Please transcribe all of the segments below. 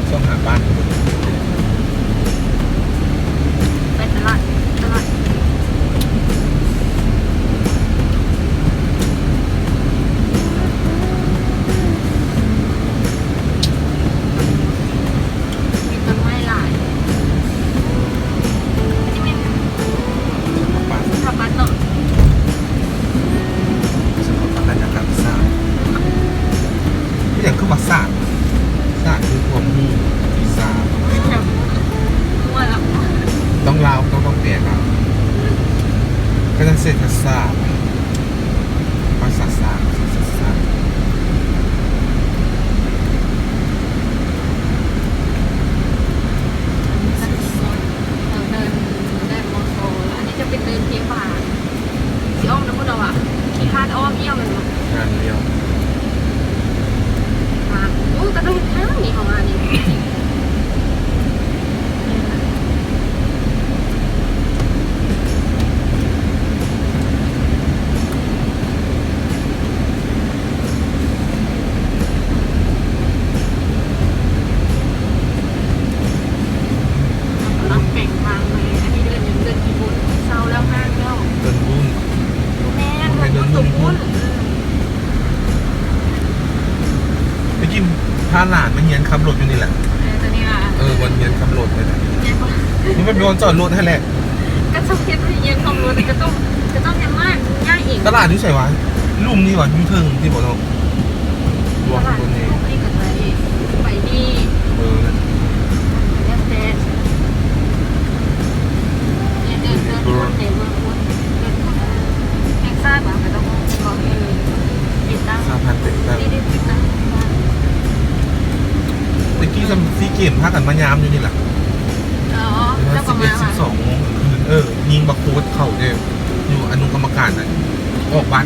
ສອງຫ້າບາດ ໄປຕະຫຼາດ ຕະຫຼາດ ມີຕົ້ນໄມ້ຫຼາຍ. ອັນນີ້ແມ່ນສະຖາປັດເນາະ ສະຖາປັດຕະຍະກຳສາດ. ເປັນຫຍັງຄືວ່າສາດ? ສາດຄືຄວາມຮູ້ວິຊາ ແບບ ໝົດແລ້ວ ຕ້ອງລາວ ຕ້ອງ ຕ້ອງແປລາວ ຄະນະເສດຖະສາດ ພາສາສາດ ພາສາສາດ. ເຮົາເດີນ ເດີນມໍໂຊ ອັນນີ້ຈະເປັນເດີນພຽບາງ ຊິອ້ອມນຳໝູ່ເຮົາວ່າ ມີທາດອ້ອມອີ່ຫຍັງແມ່ນບໍ່? ທາດອ້ອມ ໂອ້ ກະຕ້ອງເຮັດທາງນີ້ ເຮົາວ່ານີ້. ກຳລັງແປງທາງໃໝ່ ອັນນີ້ເດີນຫຍັງ? ເດີນຂີ້ຝຸ່ນ ເຊົາແລ້ວ ຫ້າງແລ້ວ ເດີນບຸ້ນ ບໍ່ແມ່ນ ເດີນບຸ້ນຕົວພຸ້ນ ເອີ ໄປກິນ ພາຫຼານມາຮຽນຂັບລົດຢູ່ນີ້ແຫຼະ ເອີ ຕົວນີ້ວ່າ ເອີ ບ່ອນຮຽນຂັບລົດນີ້ແຫຼະ ແມ່ນບໍ່? ມັນເປັນບ່ອນຈອດລົດຫັ້ນແຫຼະ. ກະຕ້ອງເຮັດໃຫ້ຮຽນຄວາມຮູ້ ກະຕ້ອງ ກະຕ້ອງຮຽນມາ ຍ້າຍເອງ. ຕະຫຼາດຢູ່ໃສວະ? ລຸ່ມນີ້ຫວາ? ຢູ່ເທິງນີ້ບໍ່ເນາະ? ຕະຫຼາດ ນີ້ກະໄປ ໄປນີ້ ເອີ ແລ້ວແຕ່ ເດີນ ເດີນວົນ ເດີນວົນ ເດີນວົນ ແຫ່ງຊາດຫວາ? ກະຕ້ອງ ເອີ ຕິດຕັ້ງ ສາມພັນເຈັດຮ້ອຍ ຕິດຕັ້ງ. ແຕ່ກີ້ຊ່ຳຊີເກມພາກັນມາຍາມຢູ່ນີ້ລະ ອໍ ເຈົ້າກະມາ ສິບເອັດ ສິບສອງໂມງກາງຄືນ ເອີ ຍິງບັກໂຄດເຂົ້າເດ້ ຢູ່ອະນຸກຳມະການນະ ອອກບັດ.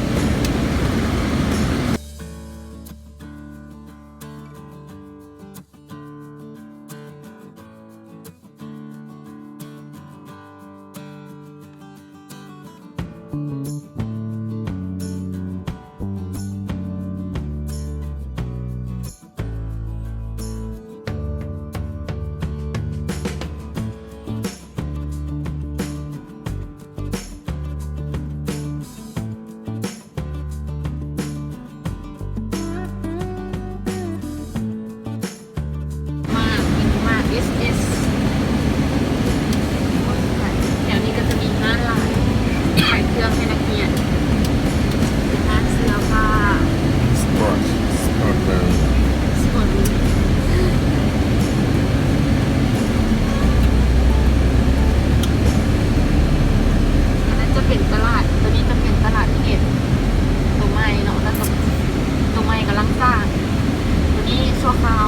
ມາກ ເປັນໝາກເອສເອສ ແຖວນີ້ກະຈະມີຮ້ານຫຼາຍ ຂາຍເຄື່ອງໃຫ້ນັກຮຽນ ເປັນຮ້ານເສື້ອຜ້າ ສະປອດ ສະປອດເວີລ ສະປອດເວີລ ອັນນັ້ນຈະເປັນຕະຫຼາດ ໂຕນີ້ຈະເປັນຕະຫຼາດເຂດໂຕໃໝ່ເນາະ ແລ້ວກະໂຕໃໝ່ກຳລັງສ້າງ. ໂຕນີ້ຊົ່ວຄາວ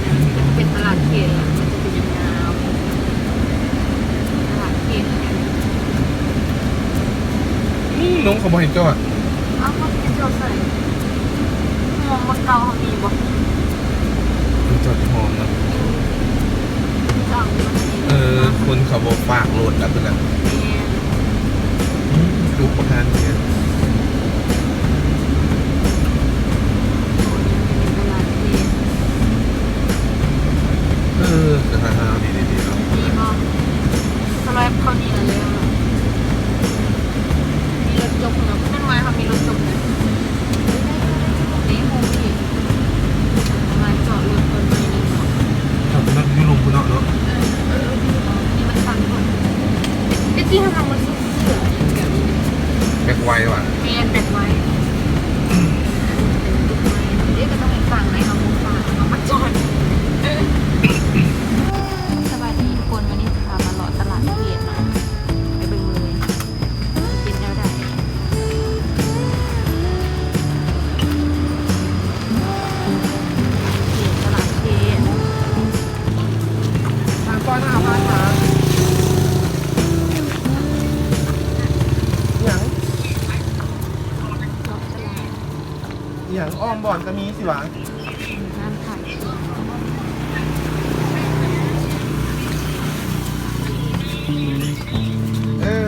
ມັນຈະເປັນຕະຫຼາດເຂດ ມັນຈະເປັນຍາວໆ ຕະຫຼາດເຂດ. ອືມ ລົງເຂົາບໍ່ໃຫ້ຈອດ. ເອົ້າ ເຂົາຊິໄປຈອດໃສ? ໂຮງບັກເກົ່າເຮົາມີບໍ່? ເພິ່ນຈອດຢູ່ໂຮງນະ. ເອີ ຄົນເຂົາບໍ່ຝາກລົດລະພຸ້ນນະ. ແມ່ນ. ອືມ ຈຸກປະທານເຂດ. ໂຕນີ້ມັນຈະເປັນຕະຫຼາດເຂດ. ເອີ ກະຖ້າຫາດີໆເນາະ. ມີບໍ່? ສະແລັບເຂົານີ້ລະແລ້ວເນາະ. ມີລົດຈົກເນາະ ແມ່ນວ່າເຮົາມີລົດຈົກນະ. ເດ້ ໂຮງນີ້ ປະມານຈອດລົດເພິ່ນໄວ້ນີ້ເນາະ. ເຂົາຈະນັ່ງຢູ່ລຸ່ມພຸ້ນເນາະ. ເອີ ເອີ ເອີ ຢູ່ລຸ່ມ ທີ່ມັນຕັ້ງພຸ້ນ. ແຕ່ກີ້ເຮົານັ່ງມາຊື່ໆ ແບບນີ້ ແບັກໄວຫວາ? ແມ່ນ ແບັກໄວ. ເປັນຕຸກໄມ້ເດ້ ກະຕ້ອງໃຫ້ຟັງໃຫ້ເຮົາບໍ່ຟັງ ເຮົາມາຈອດ. ສະບາຍດີທຸກຄົນ ມື້ນີ້ຊິພາມາເລາະຕະຫຼາດເຂດເນາະ ໄປເບິ່ງເລີຍ ເປັນແນວໃດ. ຕະຫຼາດເຂດ ສາມຮ້ອຍຫ້າບາດຫາ ຫຍັງ? ເລາະຕະຫຼາດ ອີ່ຫຍັງ ອ້ອມບ່ອນກະມີຊິຫວາ? ຮ້ານຂາຍ ເອີ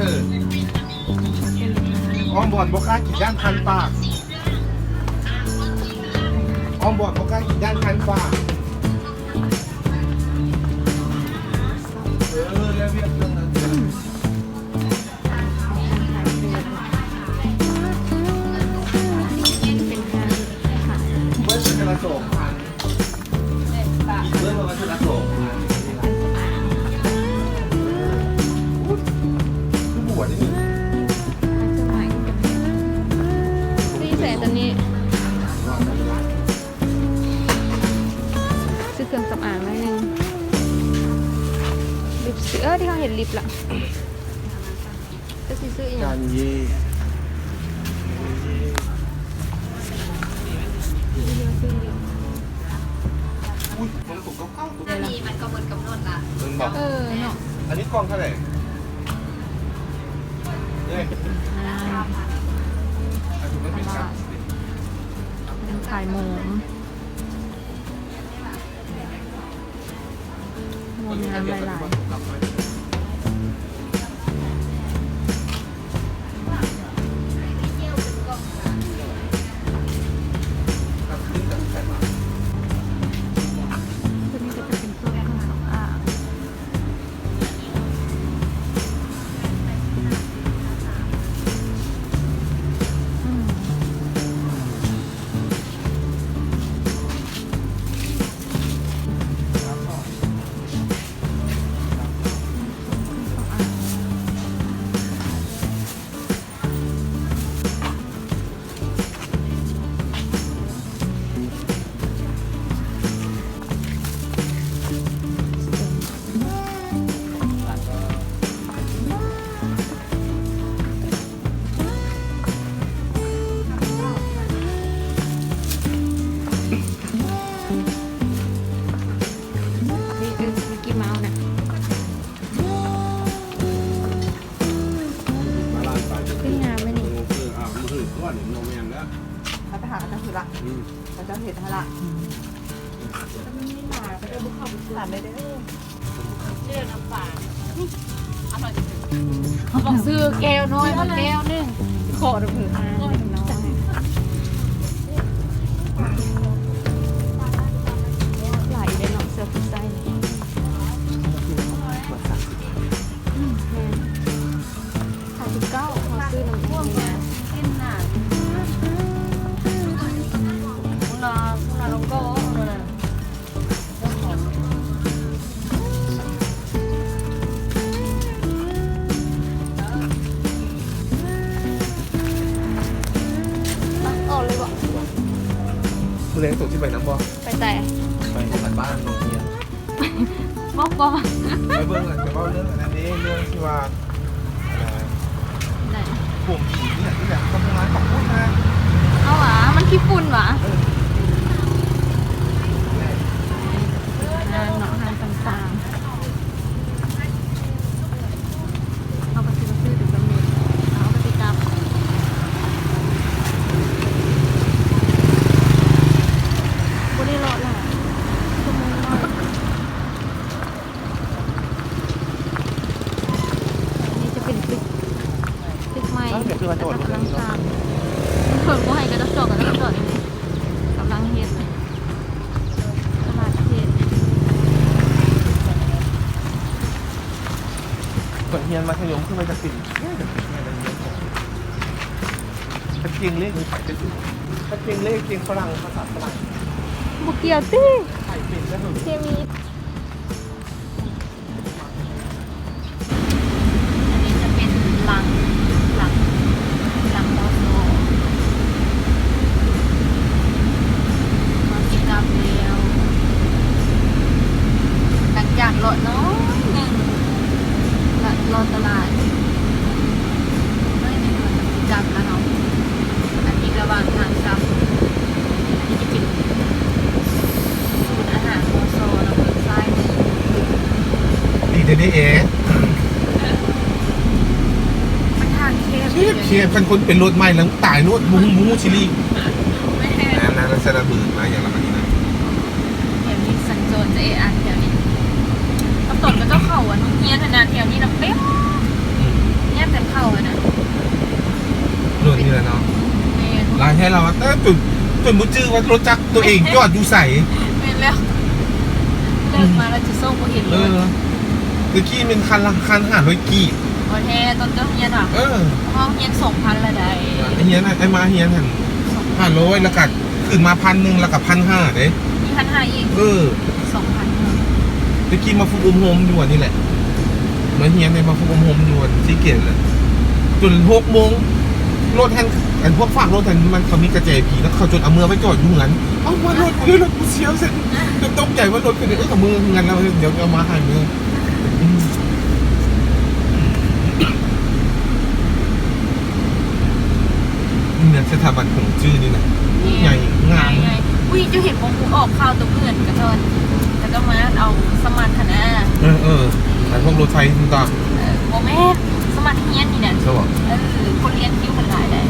ອ້ອມບ່ອນບໍ່ກ້າກິນ ຢ້ານຄັນປາກ. ອ້ອມບອດບໍ່ກ້າກິນຢ້ານຄານຟ້າ. ເອີ ແລ້ວວຽກເລື່ອງນັ້ນ ເບິດເທື່ອລະສອງພັນ ເບິດເທື່ອລະສອງພັນ ຄືບໍ່ໄດ້ ນີ້ໃສ່ຕົວນີ້ ຊື້ເຄື່ອງສຳອາງໜ້ອຍໜຶ່ງ ລິບສະຕິກ ເອີ ທີ່ເຮົາເຫັນລິບລະ ຈະຊິຊື້ອີ່ຫຍັງ? ການເຢ ອຸ້ຍ ມັນຕົກເກົ່າໆ ອັນນີ້ມັນກໍໝົດກຳນົດລະ ແມ່ນບໍ່? ເອີ ເນາະ ອັນນີ້ກ່ອງເທົ່າໃດ? ເອີຍ ອ່າ ອັນນີ້ມັນເປັນການ ຍັງຂາຍໝູ ງົວງາມຫຼາຍໆ. ຕົວນີ້ກໍຈະເປັນພວກເຄື່ອງສຳອາງ. ນີ້ ເອີ ມິກກີເມົ້ານະ ຄືງາມແມ່ນນີ້ ເຂົາໄປຫາເຂົາເຈົ້າຄືລະ ເຂົາເຈົ້າເຮັດຫັ້ນລະ ຫຼານໄດ້ເດີ. ເຈົ້ານ້ຳປາ ອະຮ່ອຍ ເຂົາບອກຊື້ແກ້ວນ້ອຍມາແກ້ວໜຶ່ງ ຂໍນຳເພິ່ນມາ ຫຼາຍເດ້ເນາະ ເສື້ອຜູ້ໃສ່ ອືມ ແມ່ນ ຂາຍສິບເກົ້າ ເຮົາຊື້ນຳອີ່ແມ່ ກິນນະ ຕັດອອກເລີຍບໍ່? ມື້ແລງໂຕຊິໄປນຳບໍ່? ໄປໃສ? ໄປນຳບ້ານໂຮງຮຽນ ບໍ່ ບໍ່ ໄປເບິ່ງ ໄປເວົ້າເລື່ອງອັນນັ້ນເດ້ ເລື່ອງທີ່ວ່າ ອັນນັ້ນ ຜົມຂີ້ເຫຍື້ອນີ້ແຫຼະ ກໍເປັນຮ້ານຂອງພຸ້ນນະ ເອົາຫວາ ມັນຂີ້ຝຸ່ນຫວາ ເອີ ຮ້ານເນາະ ຮ້ານຕ່າງໆ ເຮົາກໍຊິມາຊື້ເປັນກຳເນີດ ເຮົາກໍຊິກັບ ບໍ່ໄດ້ເລາະຫຼາຍ ຊົ່ວໂມງໜ້ອຍ. ອັນນີ້ຈະເປັນຕຶກ ຕຶກໃໝ່ ແລ້ວກໍກຳລັງສ້າງ ເພິ່ນບໍ່ໃຫ້ກະຈອກ ກະຈອກນີ້ ກຳລັງເຮັດ ຕະຫຼາດເຂດ ເປີດຮຽນມັດທະຍົມຂຶ້ນມາຈະເປັນ ຈະເກັ່ງເລກ ຈະເກັ່ງເລກ ເກັ່ງຝຣັ່ງ ພາສາຝຣັ່ງ ບໍ່ກ່ຽວຕິ ໄປເປັນແລ້ວ ເຄມີ. ອັນນີ້ຈະເປັນຫຼັງ ຫຼັງ ຫຼັງ ມຊ ເຮົາຊິກັບແລ້ວ ຫຼັງຈາກເລາະໜ້ອຍໜຶ່ງ ເລາະຕະຫຼາດໜ້ອຍໜຶ່ງ ເຮົາກະຊິກັບລະເຮົາ ອັນນີ້ລະຫວ່າງທາງກັບ ອັນນີ້ຈະເປັນສູນອາຫານ ມຊ ເນາະ ເບິ່ງຊ້າຍມື ດີແທ້ເດ ແອ ມັນທາງແຄບ ແຄບ ຄັນຄົນເປັນລົດໃໝ່ແລ້ວຕາຍໂລດ ບໍ່ຮູ້ ບໍ່ຮູ້ຊິຫຼີກ ແມ່ນ ນັ້ນ ນັ້ນ ສະລະບືນມາຫຍັງລະມັນນີ້ນະ ແຖວນີ້ສັນຈອນຈະແອອັດແຖວນີ້ ຕອນເຂົາເຈົ້າເຂົ້າ ອັນ ໂຮງຮຽນຫັ້ນນະ ແຖວນີ້ນະເຕັມ ອືມ ແຍກກັນເຂົ້າຫັ້ນນະ ລົດນີ້ແຫຼະເນາະ ແມ່ນ ຫຼາຍແທ້ລາວວ່າ ແຕ່ຈຸດ ຈົນບໍ່ຈື່ວ່າລົດຈັກຕົວເອງຈອດຢູ່ໃສ. ແມ່ນແລ້ວ ເລີກມາແລ້ວຈະໂຊກບໍ່ເຫັນເລີຍ. ເອີ ຕະກີ້ແມ່ນຄັນລະ ຄັນຫ້າຮ້ອຍກີບ. ບໍ່ແທ້ ຕອນເຈົ້າຮຽນຫວາ? ເອີ ເຮົາຮຽນສອງພັນລະໃດ໋. ຮຽນ ອ້າຍມາຮຽນຫັ້ນຫ້າຮ້ອຍ ແລ້ວກະຂຶ້ນມາພັນໜຶ່ງ ແລ້ວກະພັນຫ້າເດ້. ມີພັນຫ້າອີກ? ເອີ ສອງພັນ. ຕະກີ້ມາຝຶກອົບຮົມຢູ່ອັນນີ້ແຫຼະ ມາຮຽນໃນ ມາຝຶກອົບຮົມຢູ່ອັນຊີເກດແຫຼະ ຈົນຫົກໂມງ ລົດຫັ້ນ ອັນພວກຝາກລົດຫັ້ນ ມັນ ເຂົາມີກະແຈຜີ ແລ້ວເຂົາຈົນເອົາເມືອໄປຈອດຢູ່ເຮືອນ. ເອົາມາລົດ ເອີ ລົດກູເຊຍ ຊັ້ນ ຈົນຕົກໃຈວ່າລົດເປັນ ເອີ ເອົາເມືອເຮືອນແລ້ວ ດຽວເອົາມາໃຫ້ເມືອ. ນີ້ນະ ສະຖາບັນຂົງຈື້ນີ້ນະ ໃຫຍ່ງາມ. ໃຫຍ່ ອຸ້ຍ ເຈົ້າເຫັນບໍ່ ອອກຂ່າວຕົວເມື່ອນກະເຈົ້າ ກະເຈົ້າມາເອົາສະໝັກຫັ້ນນະ. ເອີ ເອີ ອັນພວກລົດໄຟຫັ້ນຕາ. ເອີ ບໍ່ແມ່ນ ສະໝັກຮຽນນີ້ນະ. ເອີ ຄົນລຽນຄິວເພິ່ນຫຼາຍໃດ໋.